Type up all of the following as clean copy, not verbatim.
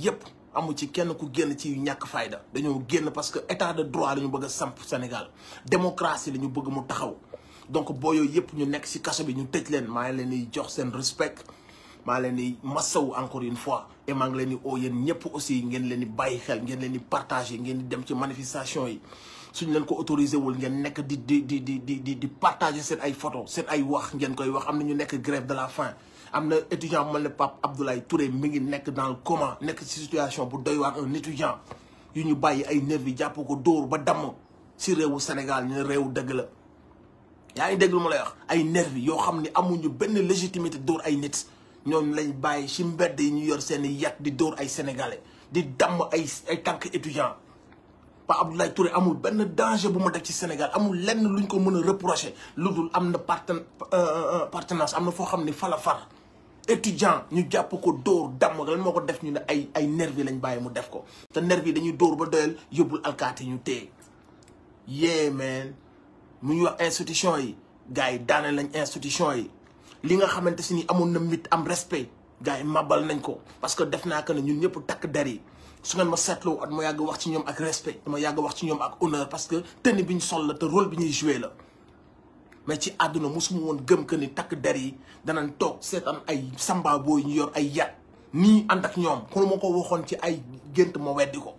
yépp amu ci kenn ku génn ci ñàkk fayda dañoo génn parce que état de droit la ñu bëgg a samp Sénégal démocratie la ñu bëgg mu taxaw donc boo yooyu yëpp ñu nekk ci kaso bi ñu tëj leen maa ngi leen di jox seen respect maa leen di masawu encore une fois et maa ngi leen di oo yéen ñëpp aussi ngeen leen di bàyyi xel ngeen leen di partager ngeen di dem ci manifestation yi suñ leen ko autorisé wul ngeen nekk di partager seen ay photo seen ay wax ngeen koy wax am na ñu nekk grève de la faim am na étudiant bu mel ne Pape Abdoulaye Touré mi ngi nekk dans le coma nekk ci situation bu doy waar un étudiant yu ñu bàyyi ay nervi jàpp ko dóor ba damm ci réewu Sénégal ñu ne réewu dëgg la yaa ngi dégg lu ma lay wax ay nervi yoo xam ni amuñu benn légitimité dóor ay nit ñoom lañ bàyyi ci mbedd yi ñu yor seen i yat di dóor ay sénégalais di damm ay tànk étudiant Pape Abdoulaye Touré amul benn danger bu ma def ci Sénégal amul lenn luñ ko mën a reprocher lu dul am na partenance am na foo xam ne fa la far étudiant ñu jàpp ko dóor damm lan moo ko def ñu ne ay nervi lañ bàyyi mu def ko te nervi dañuy dóor ba doyal yóbbul alkaati ñu téye yee man mu ñu wax institution yi gars yi daane lañ institution yi li nga xamante si ni amoon na mit am respect gars yi mabal nañ ko parce que def naa que ne ñun ñëpp takk der yi su ngeen ma seetloo at ma yàgg wax ci ñoom ak respect dama yàgg wax ci ñoom ak honneur parce que tenue bi ñu sol la te rôle bi ñuy joué la mais ci àdduna mosuma woon gëm que ni takk der yi danañ toog seetaan ay samba booy ñu yor ay yat nii ànd ak ñoom ku ma ko waxoon ci ay gént ma weddi ko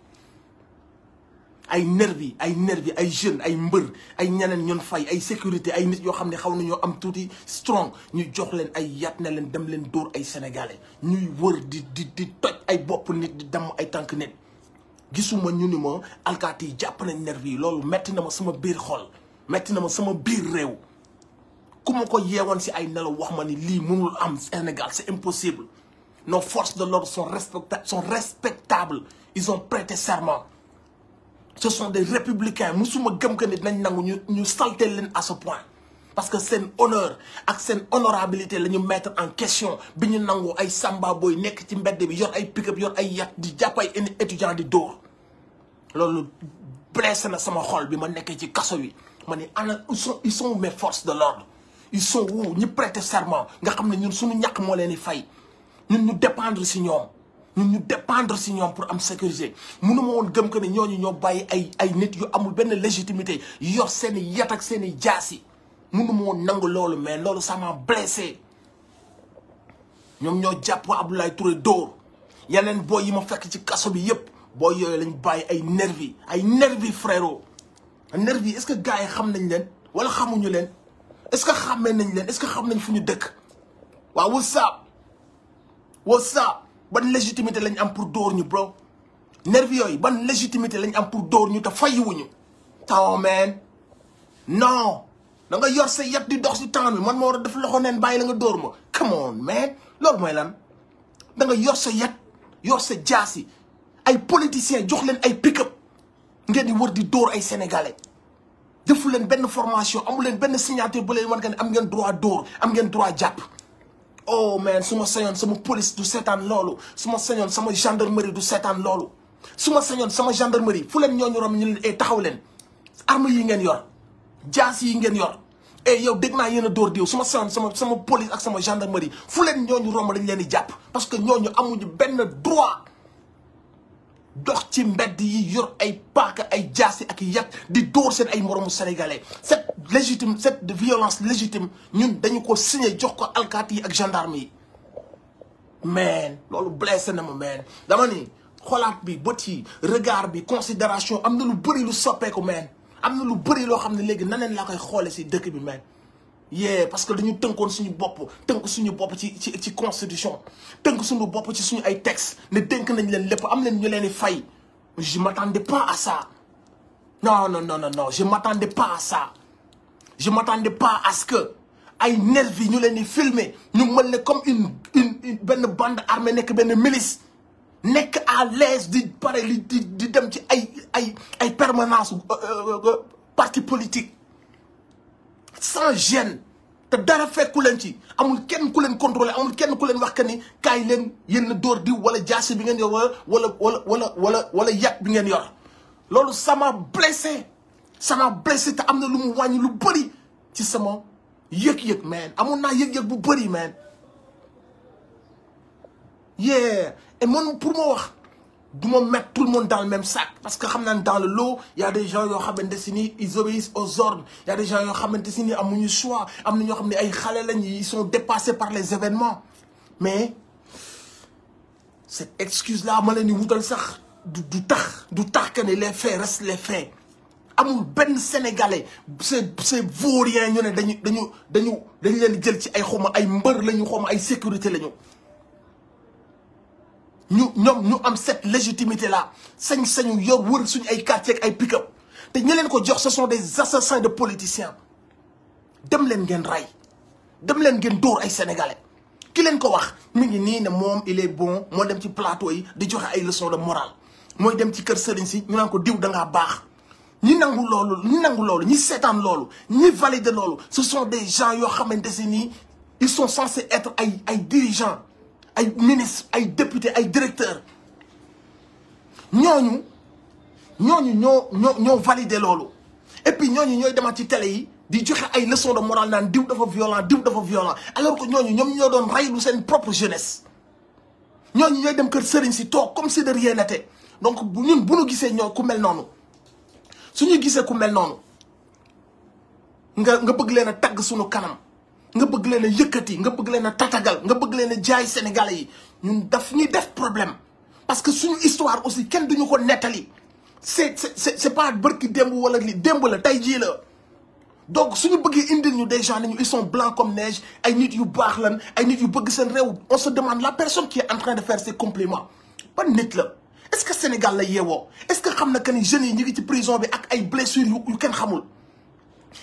ay nervi ay jeunes ay mbër ay ñeneen ñun fay ay sécurité ay nit yoo xam ne xaw nañoo am tuuti strong ñu jox leen ay yat ne leen dem leen dóor ay sénégalais ñuy wër di toj ay bopp nit di damm ay tànk nit gisuma ñu ni ma alkaati yi jàpp nañ nervi yi loolu metti na ma sama biir xol metti na ma sama biir réew ku ma ko yeewoon si ay nelaw wax ma ni lii mënul am Sénégal c'est impossible nos forces de l'ordre sont respectables ils ont prêté serment ce sont des républicains musuma gëm que ni dinañ nangu ñu salté leen à ce point parce que seen honneur ak seen honorabilité la ñu mettre en question bi ñu nangu ay samba boy nekk ci mbedd bi yor ay pick-up yor ay yat di jàpp ay étudiants di dóor loolu blessé na sama xol bi ma nekkee ci kaso bi ma ni ana ils sont mes forces de l'ordre ils sont où ñu prêter serment nga xam ne ñun suñu ñàkk moo leen di fay ñun ñu dépendre si ñoom ñu dépendre si ñoom pour am sécurité mënu ma woon gëm que ne ñooñu ñoo bàyyi ay nit yu amul benn légitimité yor seen i yat ak seen i jaas yi mënu ma woon nangu loolu mais loolu ça m'a blessé ñoom ñoo jàpp Abdoulaye Touré dóor yeneen booy yi ma fekk ci kaso bi yépp booy yooyu lañ bàyyi ay nervi frérot nervi est-ce que gars yi xam nañ leen wala xamuñu leen est-ce que xàmmee nañ leen est-ce que xam nañ fu ñu dëkk waaw what's up ban légitimité lañ am pour dóor ñu bro nervi yooyu ban légitimité lañ am pour dóor ñu te fayiwuñu taw man non da nga yor sa yat di dox si temps bi man ma war a def loxo neen bàyyi la nga dóor ma come on man loolu mooy lan da nga yor sa yat yor sa jaasi ay politiciens jox leen ay pick-up ngeen di wër di dóor ay sénégalais defu leen benn formation amu leen benn signature bu leen wan que ne am ngeen droit dóor am ngeen droit jàpp oh man su ma sañoon sama police du seetaan loolu su ma sañoon sama gendarmerie du seetaan loolu su ma sañoon sama gendarmerie fu leen ñooñu rom ñu leen taxaw leen arme yi ngeen yor jaas yi ngeen yor yow dégg naa yéen a dóor diw su ma sañoon sama police ak sama gendarmerie fu leen ñooñu romb dañ leen di jàpp parce que ñooñu amuñu benn droit dox ci mbedd yi yor ay paaka ay jaasi ak yat di dóor seen ay moromu sénégalais cette violence légitime ñun dañu ko signé jox ko alkaati yi ak gendarme yi man loolu blessé na ma man dama ni xolaat bi bët yi regard bi considération am na lu bëri lu soppeeku man am na lu bëri loo xam ne léegi naneen laa koy xoole si dëkk bi man parce que dañu tënkoon suñu bopp ci constitution tënk suñu bopp ci suñu ay texte ne dénk nañ leen lépp am leen ñu leen di fay je m'attendais pas à ça non je m'attendais pas à ça je m'attendais pas à ce que ay nervi ñu leen di filmer ñu mel ne comme une benn bande armée nekk benn milice nekk à l'aise di pare di dem ci ay permanence parti politique sans gêne te dara fekku leen ci amul kenn ku leen contrôler amul kenn ku leen wax que ni kaay leen yéen door diw wala jaasi bi ngeen yor wala yat bi ngeen yor loolu ça m'a blessé te am na lu mu wàññi lu bëri ci sama yëg-yëg man amoon naa yëg-yëg bu bëri man et man pour ma wax du ma mettre tout le monde dans le même sac parce que xam naa dans le lot y a des gens yoo xamante si ni ils obéissent aux ordres y a des gens yoo xamante si ni amuñu choix am na ñoo xam ne ay xale lañ ils sont dépassés par les événements mais cette excuse là ma leen di wutal sax du tax que ne les faits restent les faits amul benn sénégalais c'est vaurien ñu ne dañu leen di jël ci ay xawma ay mbër lañu xawma ay sécurité lañu ñu am cette légitimité là sañ-sañu yor wër suñu ay quartier ak ay pick-up te ñi leen ko jox ce sont des assassins de politiciens dem leen ngeen ray dem leen ngeen dóor ay sénégalais ki leen ko wax mi ngi nii ne moom il est bon moo dem ci plateau yi di joxe ay leçons de morale mooy dem ci kër sëriñ si ñu naan ko diw da ngaa baax ñi nangu loolu ñi seetaan loolu ñi valider loolu ce sont des gens yoo xamante si nii ils sont censés être ay dirigeants ay ministres ay députés ay directeurs ñooñu ñoo valider loolu et puis ñooñu ñooy demaat ci télé yi di joxe ay leçons de morale naan diw dafa violent alors que ñooñu ñoom ñoo doon reylu seen propre jeunesse ñooñu ñooy dem kër sëriñ si toog comme si de rien n'était donc ñun bu ñu gisee ñoo ku mel noonu suñu gisee ku mel noonu nga bëgg leen a tagg suñu kanam nga bëgg leen a yëkkati nga bëgg leen a tatagal nga bëgg leen a jaay sénégalais yi ñun daf ñuy def problème parce que suñu histoire aussi kenn duñu ko nettali c'est pas bërki démb wala li démb la tey jii la donc suñu bëggee indil ñu des gens nañu ils sont blancs comme neige ay nit yu baax lan ay nit yu bëgg seen réew on se demande la personne qui est en train de faire ces compliments ban nit la est-ce que Sénégal la yeewoo est-ce que xam na que ni jeunes yi ñu ngi ci prison bi ak ay blessures yu kenn xamul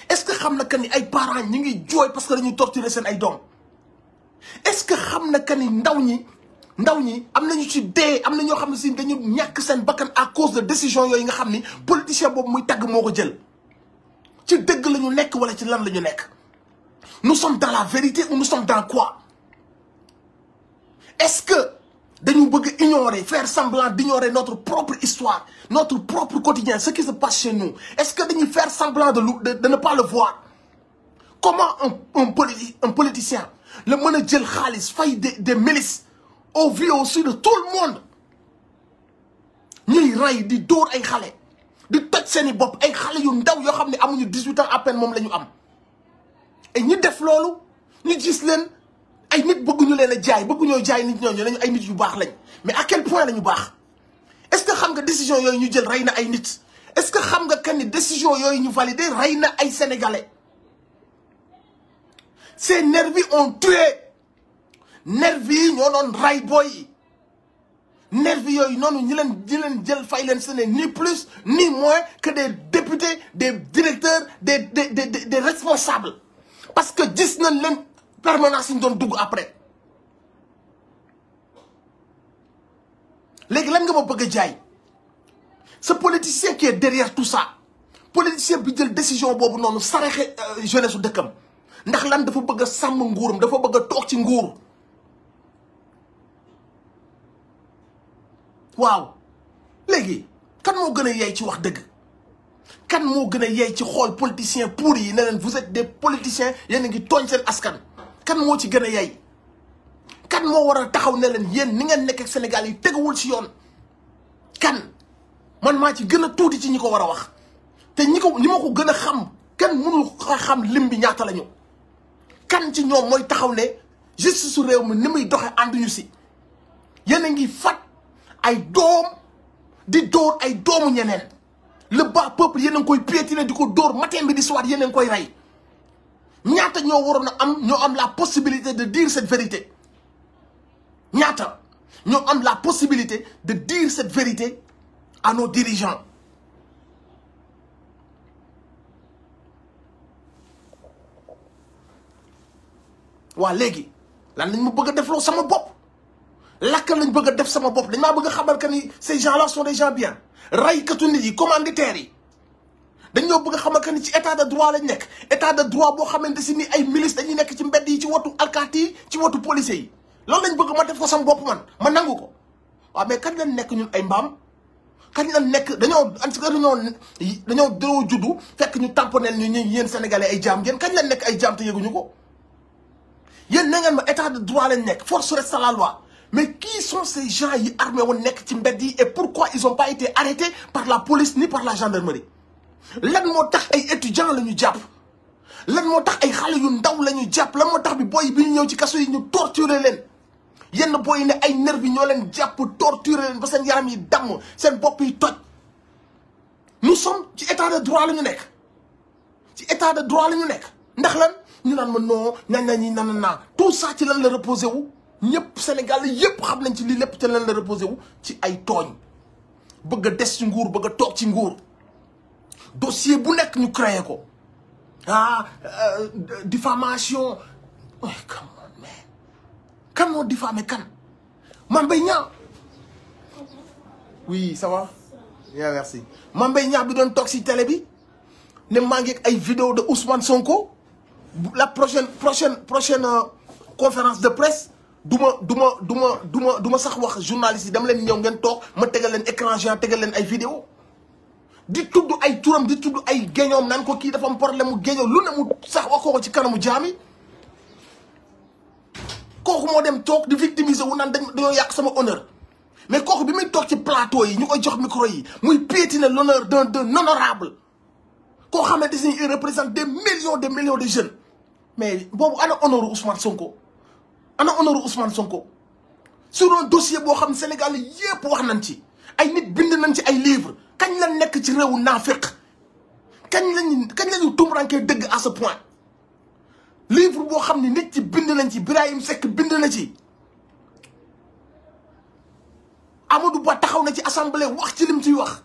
est-ce que xam na que ni ay parents ñu ngi jooy parce que dañuy torturer seen ay doom est-ce que xam na que ni ndaw ñi am nañu ci dee am na ñoo xam ne si dañu ñàkk seen bakkan à cause de décision yooyu nga xam ni politicien boobu muy tagg moo ko jël ci dëgg la ñu nekk wala ci lan la ñu nekk nous sommes dans la vérité ou nous sommes dans quoi est-ce que dañu bëgg ignorer faire semblant d'ignorer notre propre histoire notre propre quotidien ce qui se passe chez nous est-ce que dañuy faire semblant de ne pas le voir comment un politicien la mën a jël xaalis fay des milices au vu au su de tout le monde ñuy rey di dóor ay xale di toj seeni bopp ay xale yu ndaw yoo xam ne amuñu 18 ans à peine moom la ñu am et ñi def loolu ñu gis leen ay nit bëgguñu leen a jaay bëgguñoo jaay nit ñooñu lañu ay nit yu baax lañ mais à quel point la ñu baax est-ce que xam nga décision yooyu ñu jël rey na ay nit est-ce que xam nga kan ni décision yooyu ñu validé rey na ay sénégalais ces nervis ont tué nervis yi ñoo doon rey booy yi nervis yooyu noonu ñi leen jël fay leen ce n'est ni plus ni moins que des députés des directeurs des responsables parce que gis nañ leen permanence yi ñu doon dugg après léegi lan nga ma bëgg a jaay ce politicien qui est derrière tout ça politicien bi jël décision boobu noonu saraxe jeunesse su dëkkam ndax lan dafa bëgg a sàmm nguuram dafa bëgg a toog ci nguur waaw léegi kan moo gën a yey ci wax dëgg kan moo gën a yey ci xool politicien pour yi ne leen vous êtes des politiciens yéen a ngi tooñ seen askan kan moo ci gën a yey kan moo war a taxaw ne leen yéen ni ngeen nekk ak Sénégal yi teguwul ci yoon kan man maa ci gën a tuuti ci ñi ko war a wax te ñi ma ko gën a xam kenn mënul xam lim bi ñaata lañu kan ci ñoom mooy taxaw ne justice su réew mi ni muy doxe ànduñu si yéen a ngi fat ay doom di dóor ay doomu ñeneen le bas peuple yéen a ngi koy piétiner di ko dóor matin bi di soir yéen a ngi koy rey ñaata ñoo waroon a ñoo am la possibilité de dire cette vérité ñaata ñoo am la possibilité de dire cette vérité à nos dirigeants waa léegi lan lañ ma bëgg a defloo sama bopp lakka lañ bëgg a def sama bopp dañ maa bëgg a xamal que ni ces gens là sont des gens bien raykatu nit yi commanditaires yi dañ ñoo bëgg a xamal que ni ci état de droit lañ nekk état de droit boo xamante si ni ay milices dañuy nekk ci mbedd yi ci wotu alkaati yi ci wotu policiers yi loolu lañ bëgg ma def ko sama bopp man ma nangu ko waaw mais kañ lañ nekk ñun ay mbaam kañ lañ nekk dañoo juddu fekk ñu tamponel ñu yéen sénégalais ay jaam ngeen kañ lañ nekk ay jaam te yëguñu ko yéen na ngeen ma état de droit lañ nekk force reste à la loi mais qui sont ces gens yi armés woon nekk ci mbedd yi et pourquoi ils ont pas été arrêtés par la police ni par la gendarmerie lan moo tax ay étudiants la ñu jàpp lan moo tax ay xale yu ndaw la ñu jàpp lan moo tax bi boy bi ñu ñëw ci kaso yi ñu torturer leen yenn boy yi ne ay nervis ñoo leen jàpp torturer leen ba seen yaram yi damm seen bopp yi toj nous sommes ci état de droit la ñu nekk ci état de droit la ñu nekk ndax lan ñu naan ma non ñi nan tout ça ci lan la reposé wu ñëpp Sénégal yëpp xam nañ ci lii lépp ci lan la reposé wu ci ay tooñ bëgg a des ci nguur bëgg a toog ci nguur dossier bu nekk ñu créé ko diffamation come on man kan moo diffamé kan Mame Mbaye Niang oui ça va bien merci Mame Mbaye Niang bi doon toog ci télé bi ne maa ngi ak ay vidéo de Ousmane Sonko la prochaine conférence de presse du ma sax wax journaliste yi dama leen ñëw ngeen toog ma tegal leen écran géant tegal leen ay vidéo di tudd ay turam di tudd ay géñoom naan ko kii dafa am problème mu géñoo lu ne mu sax wax ko ci kanamu jaami kooku moo dem toog di victimiser wu naan dañoo yàq sama honneur mais kooku bi muy toog ci plateau yi ñu koy jox micro yi muy piétiner l'honneur d'un honorable koo xamante ni il représente des millions de jeunes mais boobu ana honneur Ousmane Sonko sur un dossier boo xam Sénégal yépp wax nañ ci ay nit bind nañ ci ay livres kañ la nekk ci réewu naafeq kañ lañu tumurankee dëgg à ce point livre boo xam ni nit ci bind nañ ci Birahim Seck bind na ci Amadou Ba taxaw na ci assemblée wax ci lim ciy wax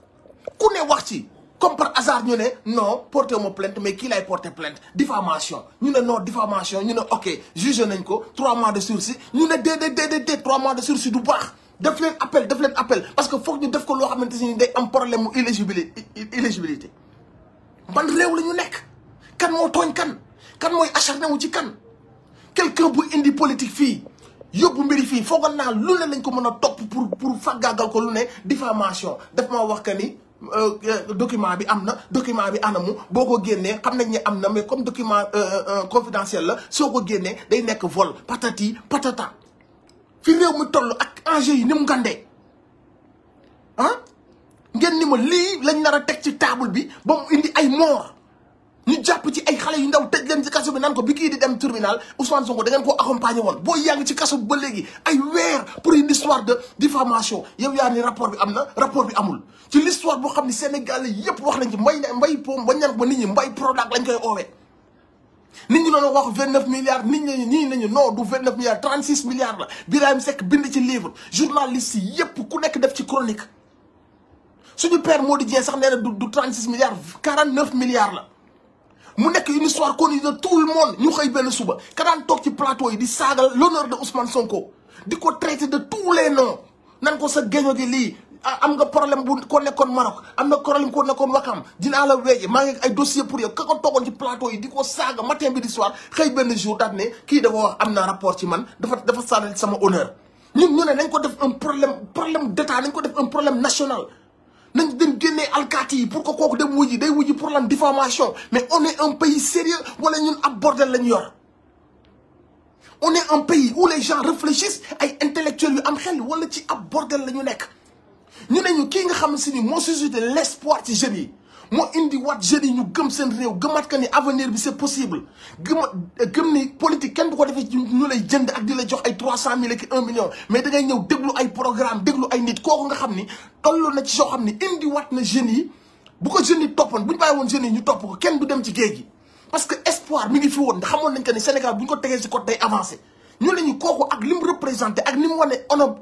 ku ne wax ci comme par hasard ñu ne non porté ma plainte mais kii lay porté plainte diffamation ñu ne non diffamation ñu ne ok jugé nañ ko 3 mois de sursis ñu ne déedéet 3 mois de sursis du baax def leen appel parce que foog ñu def ko loo xamante ni day am problème mu éligibilité ban réew la ñu nekk kan moo tooñ kan mooy acharné wu ci kan quelqu'un bu indi politique fii yóbbu mbiri fii foogoon naa lu ne lañ ko mën a topp pour faggaagal ko lu ne diffamation daf maa wax que ni document bi am na document bi anamu boo ko génnee xam nañ ne am na mais comme document confidentiel la soo ko génnee day nekk vol patati patata fi réew mi toll ak enjeu yi ni mu ngandee ngeen ni ma lii lañ nar a teg ci table bi ba mu indi ay mort ñu jàpp ci ay xale yu ndaw tëj leen ci kaso bi naan ko bi kii di dem tribunal Ousmane Sonko da ngeen koo accompagner woon boo yaa ngi ci kaso bi ba léegi ay weer pour une histoire de diffamation yow yaa ni rapport bi am na rapport bi amul ci l'histoire boo xam ne Sénégal yépp wax nañ ci mbay pom ba ñan ba nit ñi mbay Prodac lañ koy oowee nit ñi doon wax 29 milliards nit ñi nañu non du 29 milliards 36 milliards la Birahim Seck bind ci livre journaliste yi yépp ku nekk def ci chronique suñu père Mody Dieng sax nee na du 36 milliards 49 milliards la mu nekk une histoire connue de tout le monde ñu xëy benn suba ka daan toog ci plateau yi di saagal l'honneur de Ousmane Sonko di ko traiter de tous les noms nan ko sa géño gi lii am nga problème bu ko nekkoon Maroc am na problème ko nekkoon Wakam dinaa la weeje maa ngi ay dossier pour yow ka ko toogoon ci plateau yi di ko saaga matin bi di soir xëy benn jour daat ne kii dafa wax am na rapport ci man dafa saagal sama honneur ñun ñu ne nañ ko def un problème d'état nañ ko def un problème national nañ dem génnee alkaati yi pour que kooku dem wuji day wuji pour lan diffamation mais on est un pays sérieux wala ñun ab bordel lañu yor on est un pays où les gens réfléchissent ay intellectuels yu am xel wala ci ab bordel la ñu nekk ñu ne ñu kii nga xam si ni moo suscité l'espoir ci jeunes yi moo indi waat jeunes yi ñu gëm seen réew gëmaat que ni avenir bi c'est possible gëm ni politique kenn du ko defee ñu lay jënd ak di la jox ay 300 000 ak 1 million mais da ngay ñëw déglu ay programme déglu ay nit kooku nga xam ni toll na ci soo xam ni indi waat na jeunes yi bu ko jeunes yi toppoon bu ñu bàyyi woon jeunes yi ñu topp ko kenn du dem ci géej gi parce que espoir mi ngi fi woon xamoon nañ que ni Sénégal bu ñu ko tegee si côté day avancé ñu ne ñu kooku ak li mu représenté ak ni mu wane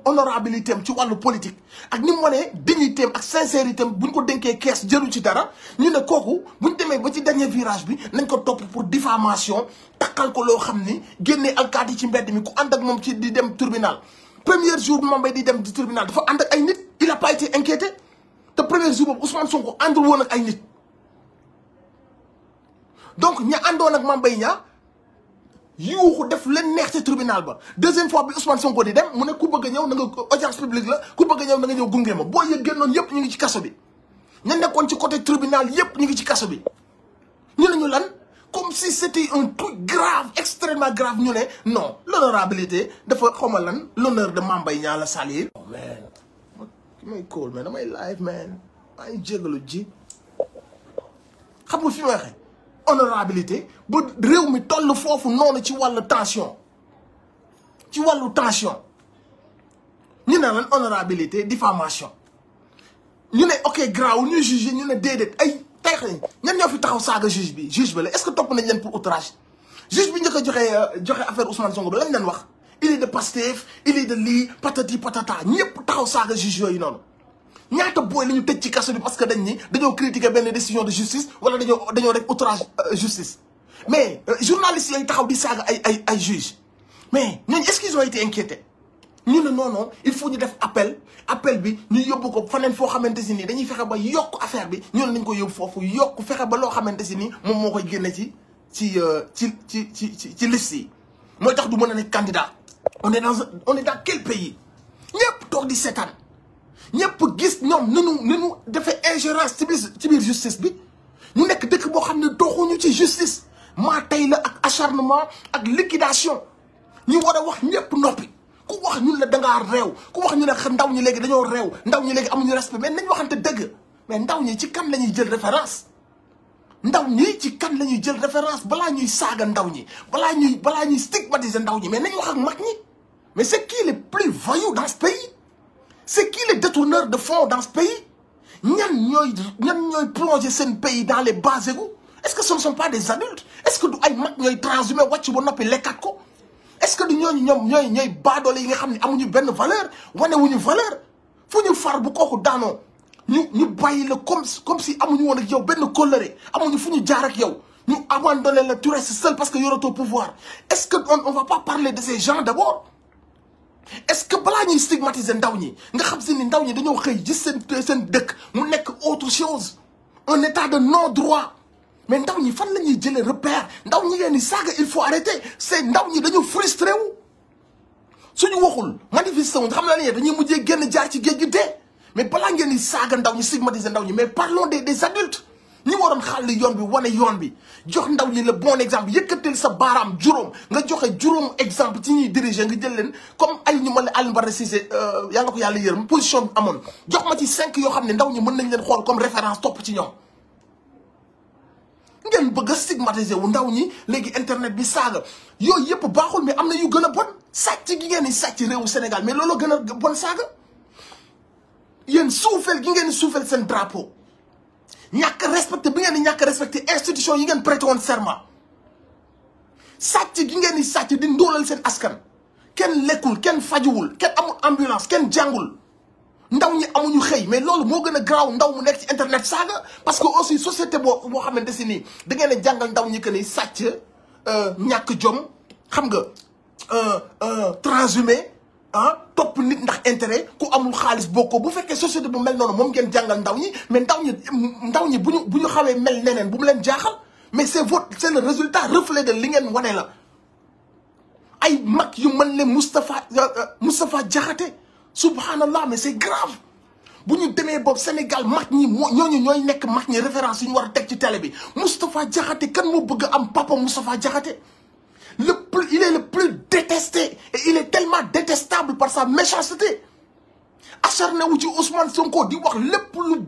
honorabilité am ci wàllu politique ak ni mu wane dignité am ak sincérité am bu ñu ko dénkee kees jëlu ci dara ñu ne kooku bu ñu demee ba ci dernier virage bi nañ ko topp pour diffamation takkal ko loo xam ni génnee alkaati ci mbedd mi ku ànd ak moom ci di dem tribunal premier jour bi Mame Mbaye di dem di tribunal dafa ànd ak ay nit il a pas été inquiété te premier jour boobu Ousmane Sonko àndul woon ak ay nit donc ña àndoon ak Mame Mbaye Niang yuuxu def leen neex ci tribunal ba deuxième fois bi Ousmane Sonko di dem mu ne ku bëgg a ñëw na nga audience publique la ku bëgg a ñëw na nga ñëw gunge ma boo yëg génnoon yëpp ñu ngi ci kaso bi ña nekkoon ci côté tribunal yëpp ñu ngi ci kaso bi ñu ne ñu lan comme si c'était un truc grave extrêmement grave ñu ne non l'honorabilité dafa xawma lan l'honneur de Mame Mbaye Niang la salir. Oh man ki may call man damay live man maa ngi jégalu ji xam nga fi may waxee honorabilité ba réew mi toll foofu noonu ci wàllu tension ñu ne lan honorabilité diffamation ñu ne ok grave ñu juge ñu ne déedéet ay tey xëy ñan ñoo fi taxaw saaga juge bi la est-ce que topp nañ leen pour outrage juge bi njëkk a joxe affaire Ousmane Sonko bi lañ leen wax il est de Pastef il est de lii patati patata ñëpp taxaw saaga juge yooyu noonu ñaata booy la ñu tëj ci kaso bi parce que dañoo critiquer benn décision de justice wala dañoo def outrage justice mais journalistes lay taxaw di saaga ay juge mais ñooñu est-ce qu'ils ont été inquiétés ñu ne non il faut ñu def appel bi ñu yóbbu ko faneen foo xamante si nii dañuy fexe ba yokk affaire bi ñu ne nañ ko yóbbu foofu yokk fexe ba loo xamante si nii moom moo koy génne ci liste yi mooy tax du mën a nekk candidat. on est dans quel pays ñëpp toog di seetaan ñëpp gis ñoom nu defee ingérence ci biir justice bi ñu nekk dëkk boo xam ne doxuñu ci justice maa tey la ak acharnement ak liquidation ñu war a wax ñëpp noppi. ku wax ñun la dangaa réew ku wax ñu ne ndaw ñi léegi dañoo réew ndaw ñi léegi amuñu respect mais nañ waxante dëgg mais ndaw ñi ci kan la ñuy jël référence balaa ñuy saaga ndaw ñi balaa ñuy stigmatiser ndaw ñi mais nañ wax ak mag ñi mais c'est qui les plus voyous dans ce pays c'est qui les détourneurs de fonds dans ce pays ñan ñooy plonger seen pays dans les bas égouts est-ce que ce ne sont pas des adultes est-ce que du ay mag ñooy transhumé wàcc ba noppi lekkat ko est-ce que du ñooy baadoole yi nga xam ne amuñu benn valeur wanewuñu valeur fu ñu far bu kooku daanoo ñu bàyyi la comme si amuñu woon ak yow benn kóllëre amuñu fu ñu jaar ak yow ñu abandonné la tu restes seul parce que yoratoo pouvoir est-ce que on va pas parler de ces gens d'abord est-ce que balaa ñuy stigmatiser ndaw ñi nga xam si ni ndaw ñi dañoo xëy gis seen dëkk mu nekk autre chose un état de non-droit mais ndaw ñi fan la ñuy jëlee repère ndaw ñi ngeen di saaga il faut arrêter c'est ndaw ñi dañu frustré wu suñu waxul manifesté wu xam naa ne dañuy mujjee génn jaar ci géej gi dee mais balaa ngeen di saaga ndaw ñi stigmatiser ndaw ñi mais parlons des adultes ñi waroon xàll yoon bi wane yoon bi jox ndaw ñi le bon exemple yëkkatil sa baaraam juróom nga joxe juróom exemple ci ñuy diriger nga jël leen comme ay ñu mën ne Alioune Badara Cissé yàlla ko yàlla yërëm position bi amoon jox ma ci 5 yoo xam ne ndaw ñi mën nañ leen xool comme référence topp ci ñoom. ngeen bëgg a stigmatiser wu ndaw ñi léegi internet bi saaga yooyu yëpp baaxul mais am na yu gën a bon sàcc gi ngeen di sàcc réewu Sénégal mais loolu gën a bon saaga yéen suufeel gi ngeen di suufeel seen drapeau ñàkk respecté bi ngeen di ñàkk respecté institution yi ngeen prêté woon serment sàcc gi ngeen di sàcc di ndóolal seen askan kenn lekkul kenn fajuwul kenn amul ambulance kenn jàngul ndaw ñi amuñu xëy mais loolu moo gën a garaaw ndaw mu nekk ci internet saaga parce que aussi société boo xamante si nii da ngeen a jàngal ndaw ñi que ni sàcc ñàkk jom xam nga transhumé topp nit ndax intérêt ku amul xaalis bokkoo bu fekkee société bu mel noonu moom ngeen jàngal ndaw ñi mais ndaw ñi bu ñu xawee mel neneen bu mu leen jaaxal mais c'est le résultat reflet de li ngeen wane la ay mag yu mën leen Moustapha Diakhaté subhanallah mais c'est grave bu ñu demee boobu Sénégal mag ñi ñooñu ñooy nekk mag ñi référence yu ñu war a teg ci télé bi Moustapha Diakhaté kan moo bëgg am papa Moustapha Diakhaté il est le plus détesté et il est tellement détestable par sa méchanceté acharné wu ci Ousmane Sonko di wax lépp lu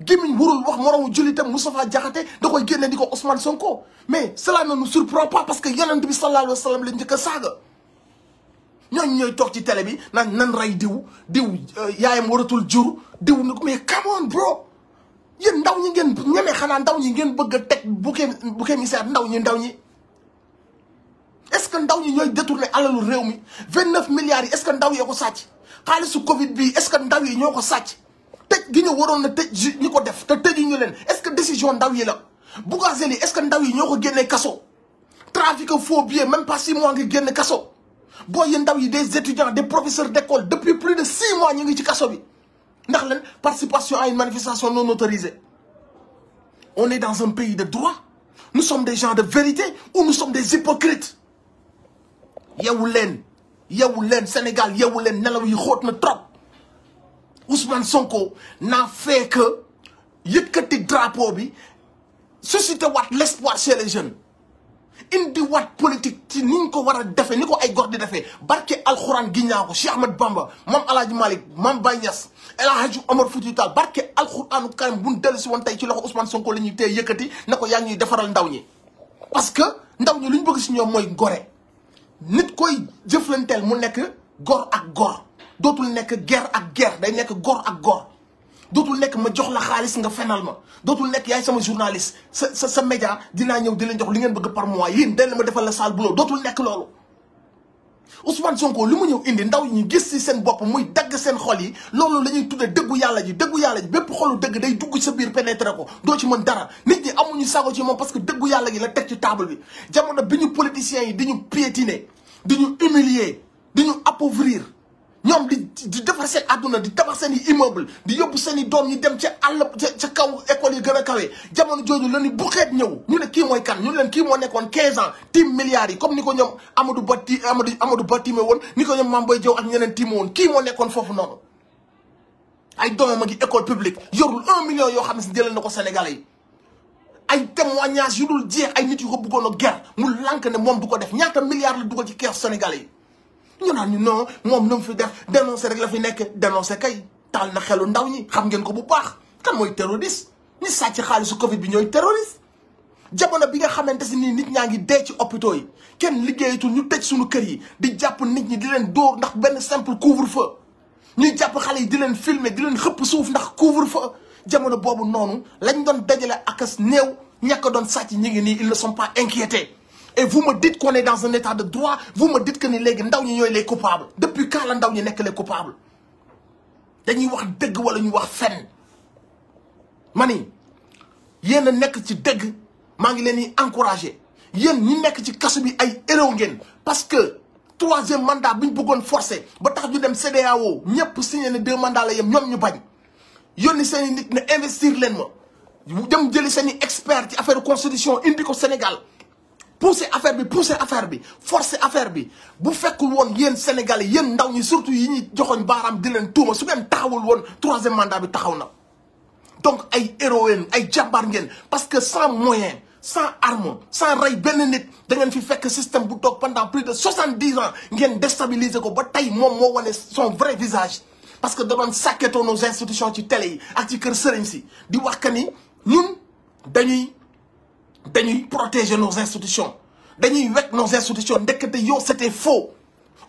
gémmiñ warul wax moromu jullitam Moustapha Diakhaté da koy génne di ko Ousmane Sonko mais cela ne nous surprend pas parce que yonent bi sallallahu alayhi wa sallam la njëkk a saaga ñooñu ñooy toog ci télé bi nan rey diw yaayam waratul jur diw ni ko mais come on bro yéen ndaw ñi ngeen ñemee xanaa ndaw ñi ngeen bëgg a teg bouc émissaire ndaw ñi est-ce que ndaw ñi ñooy détourné alalu réew mi 29 milliards yi est-ce que ndaw yee ko sàcc xaalisu Covid bii est-ce que ndaw yi ñoo ko sàcc tëj gi ñu waroon na tëj ñi ko def te tëju ñu leen est-ce que décision ndaw yi la Bougazelli est-ce que ndaw yi ñoo ko génnee kaso trafic faux billets même pas 6 mois nga génn kaso boo yéen ndaw yi des étudiants des professeurs d'école depuis plus de 6 mois ñu ngi ci kaso bi ndax leen participation à une manifestation non autorisée on est dans un pays de droit nous sommes des gens de vérité ou nous sommes des hypocrites yeewu leen Sénégal yeewu leen nelaw yi xóot na trop Ousmane Sonko n'a fait que yëkkati drapeau bi susciter waat l'espoir chez les jeunes indi wat politique ci niñ ko war a defee ni ko ay góor di defee barke alxuraan gi ñaa ko Cheikh Ahmed Bamba Mame Alhaji Malick Mame Baye Niass El Hadji Omar Foutiyou Tall barke alxuraanu karim buñ dellu si woon tey ci loxo Ousmane Sonko la ñuy téye yëkkati na ko yaa ngi ñuy defaral ndaw ñi parce que ndaw ñi lu ñu bëgg si ñoom mooy gore nit koy jëflanteel mu nekk góor ak góor dootul nekk guerre ak guerre day nekk góor ak góor dootul nekk ma jox la xaalis nga fenal ma dootul nekk yaay sama journaliste sa média dinaa ñëw di leen jox li ngeen bëgg par mois yéen dañ ma defal la Sall boulot dootul nekk loolu Ousmane Sonko li mu ñëw indi ndaw ñi gis ci seen bopp muy dagg seen xol yi loolu la ñuy tuddee dëggu yàlla ji bépp xolu dëgg day dugg sa biir pénétrer ko doo ci mën dara nit ñi amuñu sago ci moom parce que dëggu yàlla gi la teg ci table bi jamono bi ñu politiciens yi di ñu piétiner di ñu humilier di ñu appauvrir ñoom di defar seen àdduna di tabax seen i immeuble di yóbbu seen i doom ñi dem ca àll ca kaw école yi gën a kawee jamono jooju la ni bu xeet ñëw ñu ne kii mooy kan ñu leen kii moo nekkoon 15 ans tiim milliards yi comme ni ko ñoom Amadou Ba tiime woon ni ko ñoom Mame Boye Diao ak ñeneen tiime woon kii moo nekkoon foofu noonu ay doomam a ngi école publique yorul 1 million yoo xam ne si jëlal na ko Sénégalais yi ay témoignages yu dul jeex ay nit yu ko bëggoon a guerre mu lànk ne moom du ko def ñaata milliards la dugal ci keesu Sénégalais yi ñu naan ñu non moom lu mu fi def dénoncé rek la fi nekk dénoncé kay taal na xelu ndaw ñi xam ngeen ko bu baax kan mooy terroriste ñi sàcc xaalisu Covid bi ñooy terroriste jamono bi nga xamante si nii nit ñaa ngi dee ci hôpitaux yi kenn liggéeyatul ñu tëj suñu kër yi di jàpp nit ñi di leen dóor ndax benn simple couvre-feu ñuy jàpp xale yi di leen filmer di leen xëpp suuf ndax couvre-feu jamono boobu noonu lañ doon dajale akas néew ñàkk doon sàcc ñi ngi nii ils ne sont pas inquiétés. Et vous me dites qu'on est dans un état de droit, vous me dites que ni léegi ndaw ñi ñooy les coupables depuis quand la ndaw ñi nekk les coupables dañuy wax dëgg wala ñu wax fen ma ni yéen a nekk ci dëgg maa ngi leen di encouragé yéen ñi nekk ci kaso bi ay héros ngeen parce que 3e mandat bi ñu bëggoon forcé ba tax ñu dem CEDEAO ñëpp signé ne 2 mandats la yem ñoom ñu bañ yónni seen i nit ne investir leen ma dem jëli seen i expert ci affaire constitution indi ko Sénégal pousser affaire bi forcer affaire bi bu fekkul woon yéen Sénégalais yéen ndaw ñi surtout yi ñuy joxoñ baaraam di leen tuuma su ngeen taxawul woon 3e mandat bi taxaw na donc ay héroïne ay jàmbaar ngeen parce que sans moyen sans arme sans rey benn nit da ngeen fi fekk système bu toog pendant plus de 70 ans ngeen déstabiliser ko ba tey moom moo wane son vrai visage parce que da doon sàkketoo nos institutions ci télé yi ak ci kër sëriñ si di wax que ni ñun dañuy protéger nos institutions dañuy wekk nos institutions ndekete yow c'était faux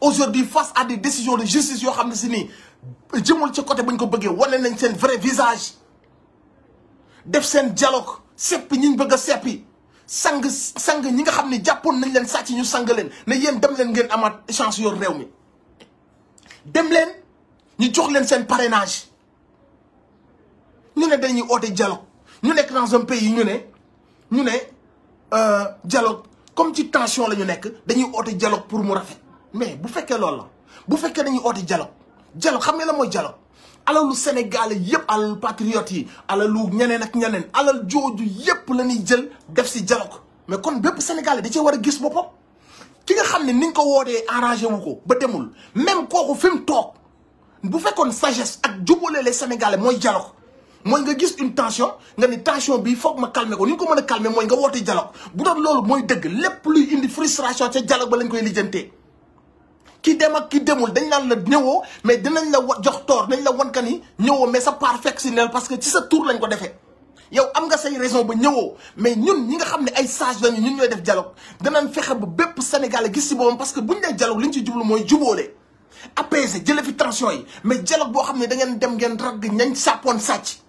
aujourd'hui face à des décisions de justice yoo xam ne si nii jëmul ci côté bañ ko bëggee wane nañ seen vrai visage def seen dialogue seppi ñi ñu bëgg a seppi sang ñi nga xam ne jàppoon nañ leen sàcc ñu sang leen ne yéen dem leen ngeen amaat chance yor réew mi dem leen ñu jox leen seen parrainage ñu ne dañuy oote dialogue ñu nekk dans un pays ñu ne dialogue comme ci tension la ñu nekk dañuy oote dialogue pour mu rafet mais bu fekkee loolu la bu fekkee dañuy oote dialogue xam nga la mooy dialogue alalu Sénégalais yëpp alalu patriotes yi alalu ñeneen ak ñeneen alal jooju yëpp la ñuy jël def si dialogue mais kon bépp Sénégalais da cee war a gis boppam ki nga xam ne ni nga ko wootee arrangé wu ko ba demul même kooku fi mu toog bu fekkoon sagesse ak jubale les Sénégalais mooy dialogue mooy nga gis une tension nga ni tension bi foog ma calmer ko ni nga ko mën a calmer mooy nga woote dialogue bu doon loolu mooy dëgg lépp luy indi frustration ca dialogue ba lañ koy lijjantee ki dem ak ki demul dañ naan la ñëwoo mais dinañ la jox toor dañ la wan ka ni ñëwoo mais sa part fekk si neel parce que ci sa tour lañ ko defee yow am nga say raison ba ñëwoo mais ñun ñi nga xam ne ay sage lañu ñun ñooy def dialogue danañ fexe ba bépp Sénégalais gis si boppam parce que buñ dee dialogue li ñu ci jublu mooy jubóole apaiser jële fi tension yi mais dialogue boo xam ne da ngeen dem ngeen ragg ñañ sàppoon sàcc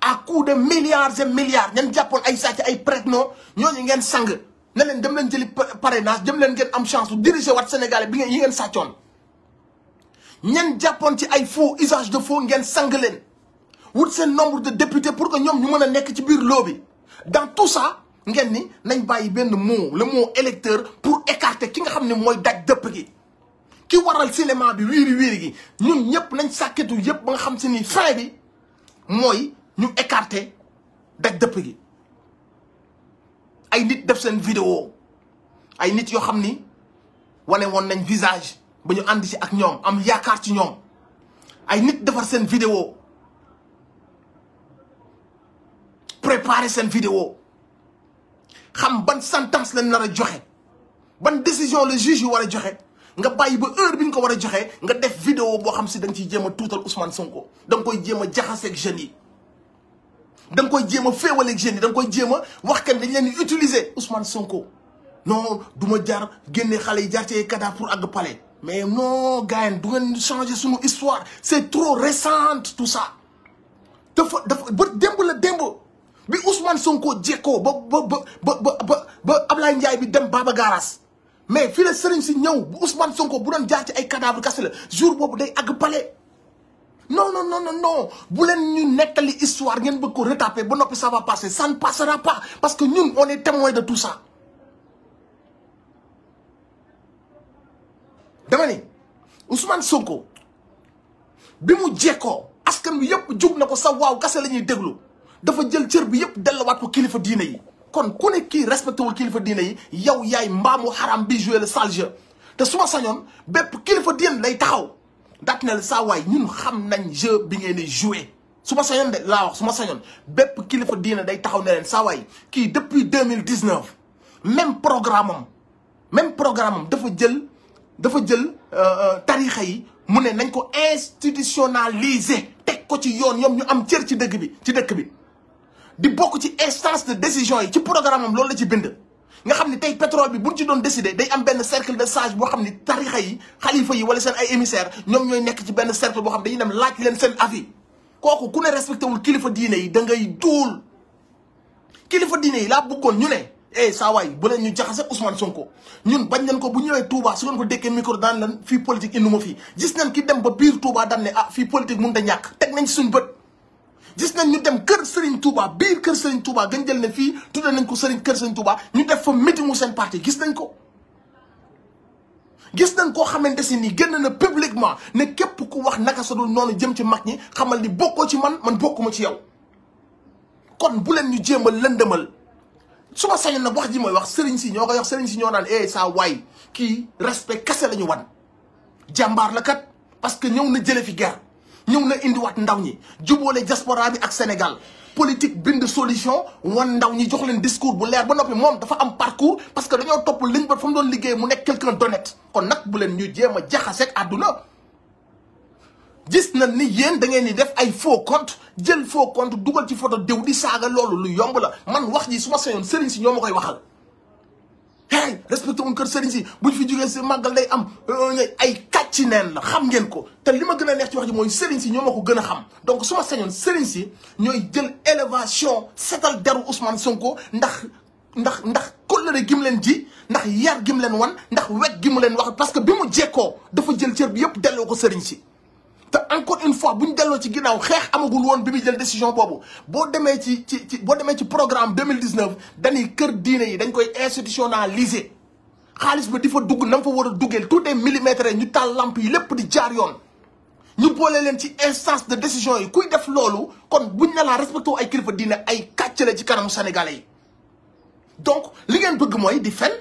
à coup de milliards et milliards ñan jàppoon ay sàcc ay prête-noms ñooñu ngeen sang ne leen dem leen jëli parrainage dem leen ngeen am chance bu diriger waat Sénégalais bi yi ngeen sàccoon ñan jàppoon ci ay faux usage de faux ngeen sang leen wut seen nombre de députés pour que ñoom ñu mën a nekk ci biir loo bi dans tout ça ngeen ni nañ bàyyi benn mot le mot électeur pour écarter ki nga xam ne mooy daj dëpp gi ki waral cinéma bi wiiri gi ñun ñëpp nañ sàkketu yëpp ba nga xam si ni fin bi mooy ñu écarter daj dëpp gi ay nit def seen vidéo ay nit yoo xam ni wane woon nañ visage ba ñu ànd ci ak ñoom am yaakaar ci ñoom ay nit defar seen vidéo préparer seen vidéo xam ban sentence lañ nar a joxe ban décision le juge yu war a joxe nga bàyyi ba heure bi ñu ko war a joxe nga def vidéo boo xam si da nga ciy jéem a tuutal Ousmane Sonko da nga koy jéem a jaxaseeg jeunes yi da nga koy jéem a féewaleeg jeunes yi da nga koy jéem a wax kenn dañ leen di utiliser Ousmane Sonko non du ma jaar génne xale yi jaar ci ay cadavre pour àgg palais mais non gars yi du ngeen changer suñu histoire c'est trop récente tout ça dafa ba démb la démb bi Ousmane Sonko jekkoo ba Ablaye Ndiaye bi dem Baba Garas mais fii la sëriñ si ñëw bu Ousmane Sonko bu doon jaar ci ay cadavre kese la jour boobu day àgg palais non non non non non bu leen ñu nettali histoire ngeen bëgg ko retaper ba noppi ça va passer ça ne passera pas parce que ñun on est témoin de tout ça. dama ni Ousmane Sonko bi mu jekkoo askan wi yëpp jug na ko sa waaw kese la ñuy déglu dafa jël cër bi yëpp delluwaat ko kilifa diine yi. kon ku ne kii respecté wul kilifa diine yi yow yaay mbaamu xaram bi joué le sale jeu te su ma sañoon bépp kilifa diine lay taxaw daat ne la saa waay ñun xam nañ jeu bi ngeen di joué su ma sañoon de laa wax su ma sañoon bépp kilifa diine day taxaw ne leen saa waay kii depuis 2019 même programme am dafa jël tarixa yi mu ne nañ ko institutionnaliser teg ko ci yoon ñoom ñu am cër ci dëkk bi di bokk ci instance de décision yi ci programme am loolu la ci bind nga xam ne tey pétrole bi buñ ci doon décider day am benn cercle de sage boo xam ne tarixa yi xalifa yi wala seen ay émissaires ñoom ñooy nekk ci benn cercle boo xam ne dañuy dem laaj leen seen avis kooku ku ne respecté wul kilifa diine yi da ngay duul kilifa diine yi laa bëggoon ñu ne saa waay bu leen ñu jaxase Ousmane Sonko ñun bañ nañ ko bu ñëwee Touba su ngeen ko dékkee micro daan lan fii politique indi ma fii gis nañ ki dem ba biir Touba daan ne fii politique mënut a ñàkk teg nañ ci suñ bët gis nañ ñu dem kër Serigne Touba biir kër Serigne Touba gën jël ne fii tudde nañ ko kër Serigne Touba ñu def fa meeting mu seen parti gis nañ ko. gis nañ koo xamante si ni génn na publiquement ne képp ku wax naka sa dul noonu jëm ci mag ñi xamal ni bokkoo ci man bokkuma ci yow kon bu leen ñu jéem a lëndëmal su ma sañoon nag wax ji mooy wax Serigne si ñoo koy wax Serigne si ñoo naan saa waay kii respect kese la ñu wan jàmbaar la kat parce que ñëw na jële fi guerre. ñëw na indiwaat ndaw ñi jubóole diaspora bi ak Sénégal politique bind solution wan ndaw ñi jox leen discours bu leer ba noppi moom dafa am parcours parce que dañoo topp liñ ba fa mu doon liggéey mu nekk quelqu'un d'honnête kon nag bu leen ñu jéem a jaxaseeg àdduna gis na ni yéen da ngeen di def ay faux compte jël faux compte dugal ci photo diw di saaga loolu lu yomb la man wax ji su ma sañoon sëriñ si ñoo ma koy waxal hey respecté wuñ kër sëriñ si buñ fi jógee si màggal day am ay kàcci neen la xam ngeen ko te li ma gën a neex ci wax ji mooy sëriñ si ñoo ma ko gën a xam donc su ma sañoon sëriñ si ñooy jël élévation setal deru Ousmane Sonko ndax kóllëre gi mu leen ji ndax yar gi mu leen wan ndax wekk gi mu leen wax parce que bi mu jekkoo dafa jël cër bi yëpp delloo ko sëriñ si te encore une fois bu ñu delloo ci ginnaaw xeex amagul woon bi muy jël décision boobu boo demee ci programme 2019 dañuy kër diine yi dañ koy institutionnaliser xaalis ba di fa dugg na fa war a duggeel tout est millimétré ñu taal lamp yi lépp di jaar yoon ñu boole leen ci instance de décision yi kuy def loolu kon buñ ne laa respecté ay kilifa diine ay kàcc la ci kanamu sénégalais yi donc li ngeen bëgg mooy di fen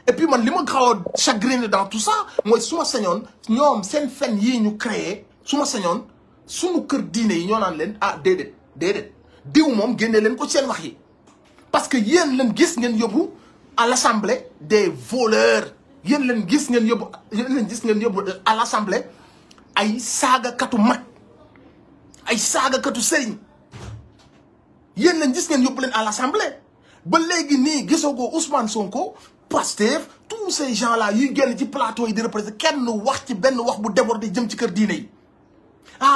et puis man li ma xaw a chagriné dans tout ça mooy su ma sañoon ñoom seen fen yii ñu créé su ma sañoon suñu kër diine yi ñoo naan leen déedéet diw moom génne leen ko seen wax yi parce que yéen leen gis ngeen yóbbu à l'assemblée des voleurs yéen leen gis ngeen yóbbu à l'assemblée ay saagakatu mag ay saagakatu sëriñ yéen leen gis ngeen yóbbu leen à l'assemblée ba léegi nii gisoo ko Ousmane Sonko Pastef tous ces gens là yuy génn ci plateau yi di représenter kenn wax ci benn wax bu débordé jëm ci kër diine yi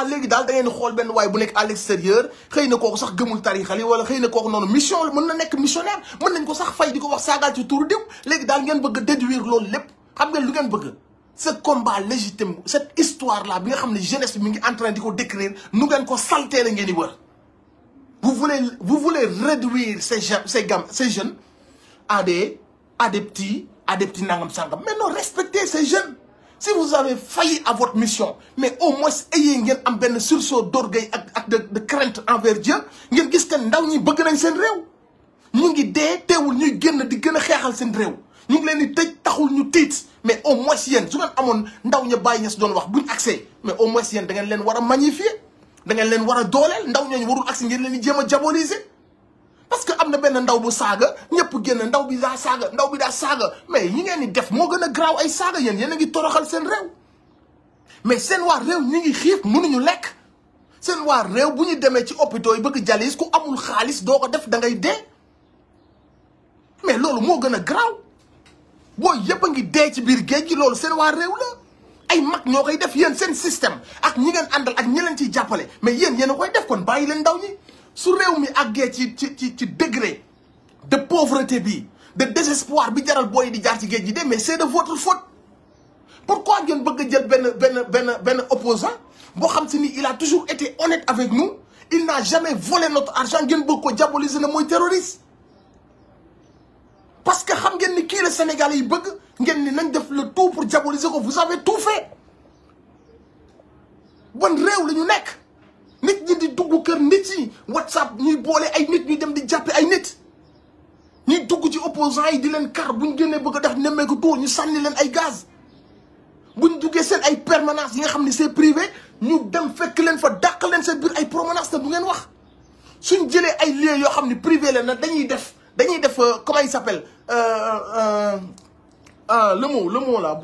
léegi daal da ngeen xool benn waay bu nekk à l'extérieur xëy na kooku sax gëmul tarixa li wala xëy na kooku noonu mission la mën na nekk missionnaire mën nañ ko sax fay di ko wax saagaal ci turu diw léegi daal ngeen bëgg a déduire loolu lépp xam ngeen lu ngeen bëgg ce combat légitime cette histoire là bi nga xam ne jeunesse bi mi ngi en train di ko décrire nu ngeen ko saltee la ngeen di wër vous voulez réduire ces jeunes à des petits nangam sangam mais non respectez ces jeunes si vous avez failli à votre mission mais au moins ayez ngeen am benn sursaut d'orgueil ak de crainte envers Dieu ngeen gis que ndaw ñi bëgg nañ seen réew ñu ngi dee teewul ñuy génn di gën a xeexal seen réew ñu ngi leen di tëj taxul ñu tiit mais au moins yéen su ngeen amoon ndaw ña bàyyi ñes doon wax buñ accès mais au moins yéen da ngeen leen war a magnifier da ngeen leen war a dooleel ndaw ñooñu warul accès ngeen leen di jéem a diaboliser parce que am na benn ndaw bu saaga ñëpp génn ndaw bi daa saaga ndaw bi daa saaga mais yi ngeen di def moo gën a garaaw ay saaga yéen a ngi toroxal seen réew mais seen waa réew ñi ngi xiif mënuñu lekk seen waa réew bu ñu demee ci hôpitaux yi bëgg jalis ku amul xaalis doo ko def da ngay dee mais loolu moo gën a garaaw booy yëpp a ngi dee ci biir géej gi loolu seen waa réew la ay mag ñoo koy def yéen seen système ak ñi ngeen àndal ak ñi leen ciy jàppale mais yéen a koy def kon bàyyi leen ndaw ñi su réew mi àggee ci degré de pauvreté bi de désespoir bi jaral booy di jaar ci géej gi de mais c'est de votre faute pourquoi ngeen bëgg a jël benn opposant boo xam si ni il a toujours été honnête avec nous il n'a jamais volé notre argent ngeen bëgg ko diaboliser na mooy terroriste parce que xam ngeen ni kii la Sénégalais yi bëgg ngeen ni nañ def le tout pour diaboliser ko vous avez tout fait ban réew la ñu nekk nit ñi di dugg kër nit yi WhatsApp ñuy boole ay nit ñuy dem di jàppe ay nit ñuy dugg ci opposants yi di leen kar buñ génnee bëgg a def nemmeeku tour ñu sànni leen ay gaz buñ duggee seen ay permanence yi nga xam ne c'est privé ñu dem fekk leen fa dàq leen seen biir ay promenance te du ngeen wax suñ jëlee ay lieux yoo xam ne privé leen na dañuy def comment il s'appelle le mot là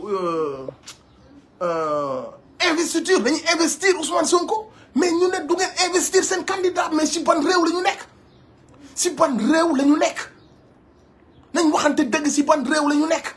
investiture dañuy investir Ousmane Sonko mais ñu ne du ngeen investir seen candidat mais si ban réew la ñu nekk si ban réew la ñu nekk nañ waxante dëgg si ban réew la ñu nekk